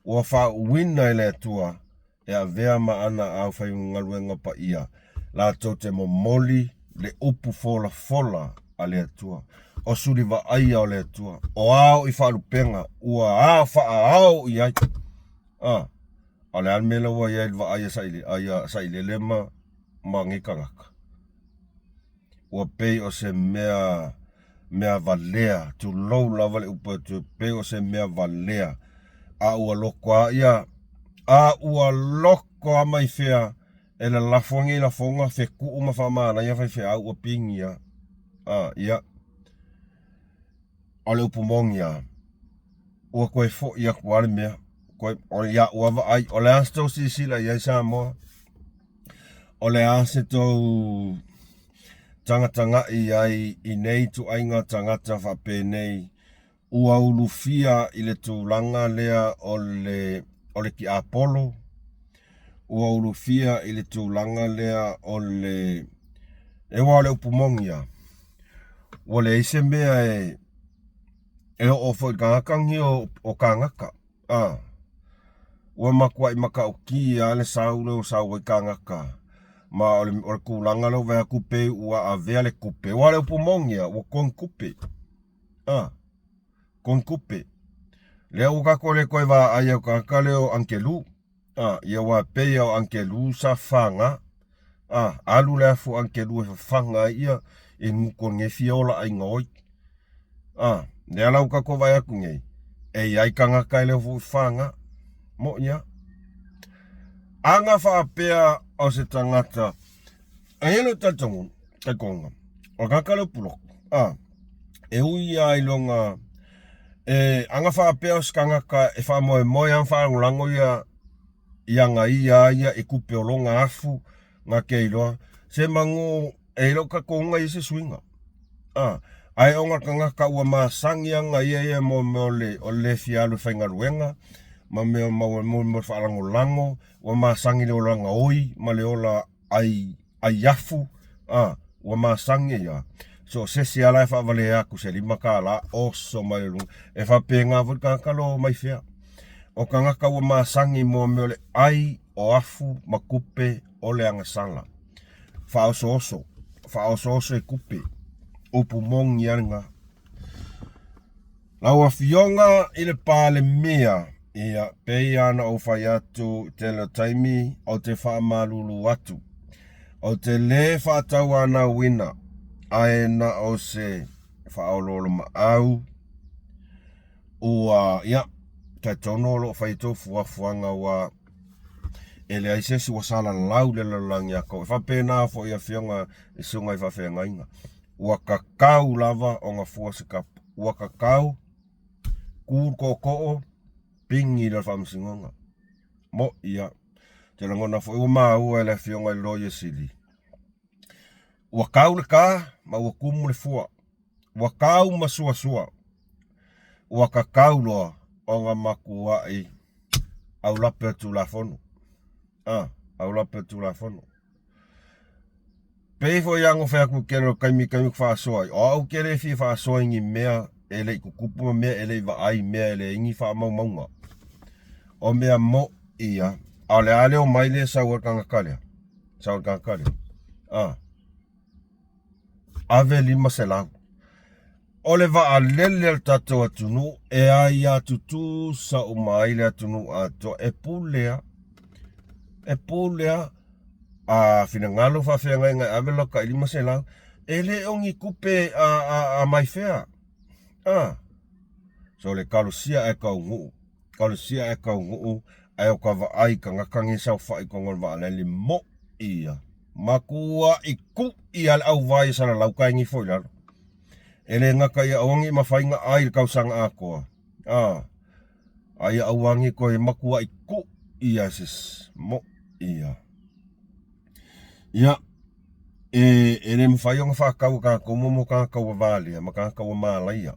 Speaker 1: ua faauuina e le Atua e avea ma ana aufaigaluega paia, latou te momoli le upu folafola a le Atua, o suli vaaia o le Atua, o ao i faalupega, ua ao faaao i ai. A, o le a le mea la ua i ai i le vaai a ia Sailele ma, ma nei tagata? Ua pei o se mea mea valea, tulou lava le upu atu, pei o se mea valea, a ua loko a ia, a ua loko a mai fea e lalafo nei lafoga fetuu ma faamanaia faifeau ua pigia. A, ia, o le upu moni a, ua toe foi atu a le mea, toe, o ia ua vaai, o le a se tou silasila i ai Samoa? O le a se tou tagatagai ai i nei ituaiga tagata faapenei ua ulufia i le tulaga lea o le, o le tiapolo, ua ulufia i le tulaga lea o le, e aua o le upu moni lava, ua leai se mea e, e oo foi i le tagata lenei o, o kānaka. A, ua matuai matautia lava le sau lea ua sau ai kānaka, ma o le, o le tulaga lea ua vaai atu pei ua avea le tupe, aua o le upu moni lava, ua togi tupe. A, togi tupe. Lea ua tatou le toe vaai au tagata lea o Angelu. A, ia aua e pei lava o Angelu sa faga. A, alu le afu o Angelu e fafaga ai ia i gutu o lenei fia ola aiga oi. A, lea la ua tatou vaai atu nei, e i ai tagata e le o foi faga. Moʻi lava. Ana faapea o se tagata, e i ai lou talitonuga, talitonuga, o le tagata lea o Pulotu, a, e ui lava i lona, e, ana faapea o se tagata e faamoemoe lava ma faalagolago ia i aga ia a ia i tupe o lona afu, na te iloa, se manu, e i ai lou talitonuga e i ai se suiga. A, ae o gakagaka ua masagi aga ia ia mo mea o le o le le fia alu e faigaluega ma mea maua mo mea o le faalagolago, ua masagi i le olaga oi ma le ola ai ai afu, a, ua masagi ia. So o se isi lava la e faavalea atu se $5 oso mai le luga. E faapena foi le tagata lo mai fea. O tagata ua masagi mo mea o le ai o afu ma tupe o le agasala. Faaosooso, faaosooso i tupe. Upu moni lava lena. Lau Afioga i le Palemia, ia, pei lava ona ou fai atu i tele o taimi, ou te faamalulu atu. Ou te lē faatauanauina, ae na o se faaoloolomaau ua, ia, talitonu o lo o fai ai tou fuafuaga ua e leai se isi ua salalau le lalolagi atoa. E faapena foi i afioga i susuga i faafeagaiga. Ua kakau lava ona fua se kapu. Ua kakau, ku le tootoo, pigi le faamasinoga. Mo'i a. Te lagona foi ua maua e le afioga i le Loia Sili. Ua kau le ka ma ua tumu le fua. Ua kau ma suasua. Ua kakau loa ona matuai aulape o Tulafono. A, aulape o Tulafono. Pei foi a fai atu i tele o taimi taimi ku faasoa ai, o au ke le fia faasoa i ni mea e le i tutupu ma mea e le i vaai, mea e leai ni faamaumauga. O mea mo'i ia, a o le a le omai lea sau ai le tagata lea, sau ai le tagata lea, a, ave 500. O le vaalele a le tatou atunuu e aia tutusa uma ai le atunuu atoa e pule a, e pule a. A finagalo faafeagaiga e ave lau tai 500, e le o ni tupe a, a, a mai fea. A. So le talosia ae taunuu, talosia ae taunuu, ae o ka vaai i tagata nei e saofai i totonu o le vaalele, mo'i ia. Matuai ku'i lava le auvae e salalau tae nifo i lalo. E le gata ia aua ne i mafai ona ai i le tausaga atoa, a, a ia aua ne i toe matuai ku'i lava se mo'i ia. Ia, e, e le mafai ona faatau e tatou mo mo tagata ua valea ma tagata ua malaia.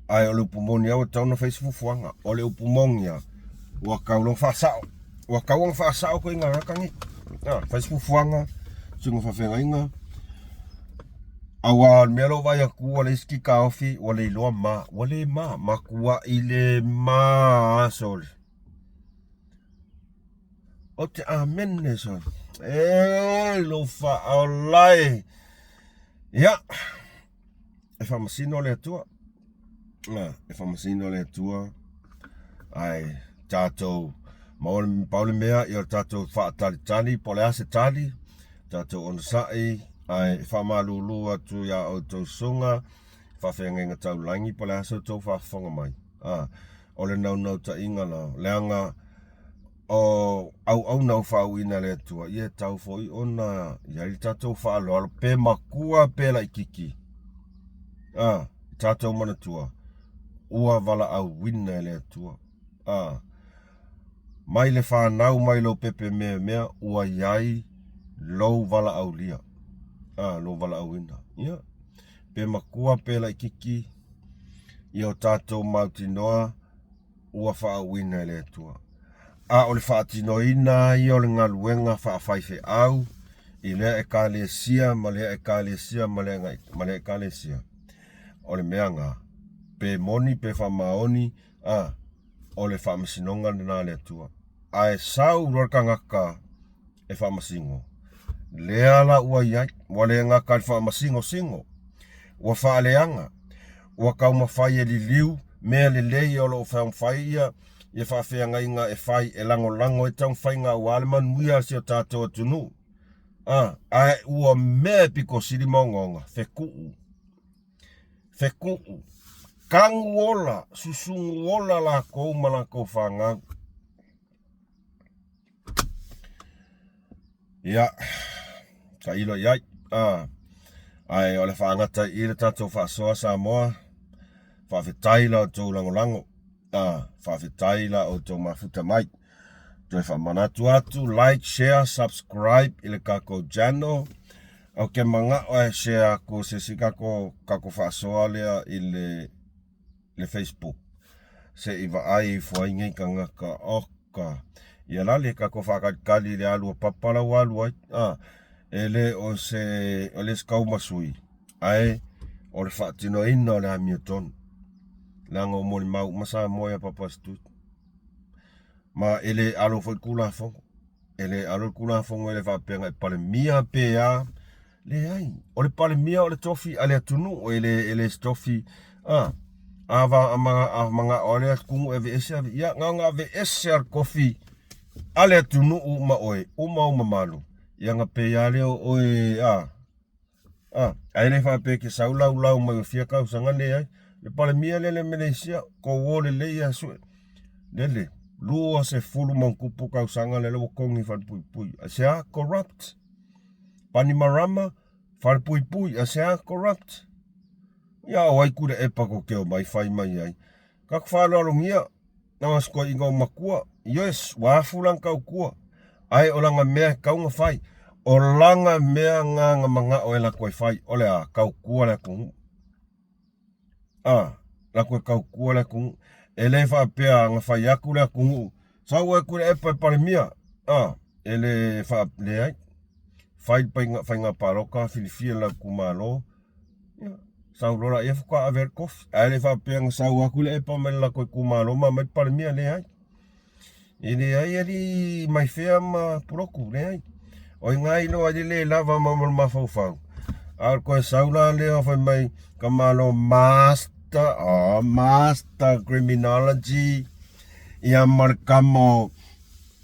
Speaker 1: Ae o le upu moni lava ua tatau ona fai se fuafuaga. O le upu moni lava, ua tatau ona faasao. Ua tatau ona faasao ituaiga tagata nei. A, fai se fuafuaga, suiga faafeagaiga. Aua o le mea lea ua vaai atu ua leai se kikaofi, ua le iloa ma, ua le ma, matuai le ma lava sole. Ou te amene sole. E lou faaola e. Ia. E faamasino le Atua. E faamasino le Atua. Ae tatou maua le pau le mea ia tatou faatalitali po o le a se tali, tatou onosai ae faamalulu atu iā outou susuga faafeagaiga taulagi po o le a se outou faafofoga mai. A, o le naunautaiga la, leaga o auauna ua faauuina e le Atua, ia e tau foi ona i ai le tatou faaaloalo, pe makua pe laititi. A, tatou manatua, ua valaauina e le Atua. A, mai le fanau mai lou pepe meamea ua i ai lou valaaulia. A, lou valaauina. Ia, pe makua pe laititi, ia o tatou mautinoa, ua faauuina e le Atua. A o le faatinoina ia o le galuega faafaifeau i lea Ekalesia ma lea Ekalesia ma lea, ma lea Ekalesia, o le mea na, pe moni pe faamaoni, a, o le faamasinoga lena a le Atua. Ae sau loa le tagata e faamasino. Lea la ua i ai, ua le gata i le faamasingosingo, ua faaleaga, ua taumafai e liliu mea lelei o lo o taumafai ia ia faafeagaiga e fai e lagolago ai taumafaiga aua le manuia o si o tatou atunuu. A, ae ua mea e pito sili ma ogaoga, fetuu, fetuu, tanu ola, susunu ola lakou ma lakou fanau. Ia, tailo i ai. Ah, ae o le faagata i i le tatou faasoa Samoa. Faafetai la outou lagolago. Ah, faafetai la outou mafuta mai. Toe faamanatu atu, like, share, subscribe i le tatou channel. Ou te mana'o e share atu se isi kako kako faasoa lea i le le Facebook se i vaai ifo ai nei tagata oka ia lale kako faakalikali i le alu a papa la ua alu ai a e le o se o le se kaumasui ae o le faatinoina o le amiotonu leaga ua molimau uma Samoa ia Papa Stewart ma e le alo foi le Tulafono E le alo le Tulafono e le faapea na e Palemia pe a. Leai. O le Palemia o le tofi a le atunuu, e le, e le se tofi, a, a va, a ma, a manao a le atunuu e aveese, ave, ia, na ona aveese a le tofi a le atunuu ma oe, uma ou mamalu, ia na pei a lea o oe, a, A, ae le faapea e te sau laulau mai ua fia tausaga, leai. Le Palemia lea le Malaysia, kou o lelei ia sue. Lele, 20 ma ona tupu tausaga lele ua togi falepuipui. Aisea? Corrupt. Panimarama, falepuipui. Aisea? Corrupt. Ia o ai Tuilaepa tou te omai fai mai ai. Tatou faaaloalogia na si toeaina o matua. Yes, ua afu lana tautua. Ae o lana mea e tatau ona fai. O lana mea na na manao e latou e fai, o le a? Tautua le atunuu. A, latou e tautua le atunuu. E le faapea na fai atu le atunuu, sau oe Tuilaepa e Palemia. A, e le faa, leai. Fai le faiga palota, filifia le lau itumalo. Ia, sau loa laia faatoa ave ai le tofi. Ae le faapea na sau atu Tuilaepa mai le latou itumalo ma aumai le Palemia, leai. E leai alii mai fea ma Pulotu, leai. O i ina iloa ai le le lava ma le mafaufau. A o le toe sau la lea fai mai ka Malo Master, oh, Master Criminology, ia ma le kama o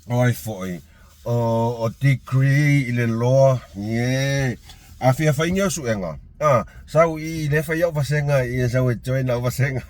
Speaker 1: O ai foi, o, o degree i le law, yeah. A fia fai ni au suega, ah, sau i le fai au vasega i sau e join au vasega.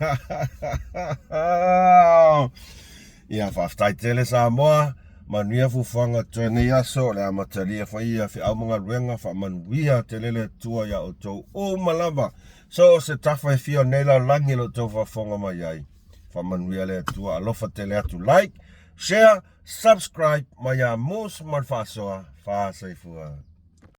Speaker 1: Ia, faafetai tele Samoa, manuia fuafuaga o toe nei aso, o le amatalia foi ia feau ma galuega, faamanuia tele le Atua iā outou uma lava. So o se tafa e fia o nei lalolagi o lo outou faafofoga mai ai. Faamanuia le Atua, alofa tele atu. Like, Share, subscribe mai ia Moose ma le Faasoa. Faasoifua.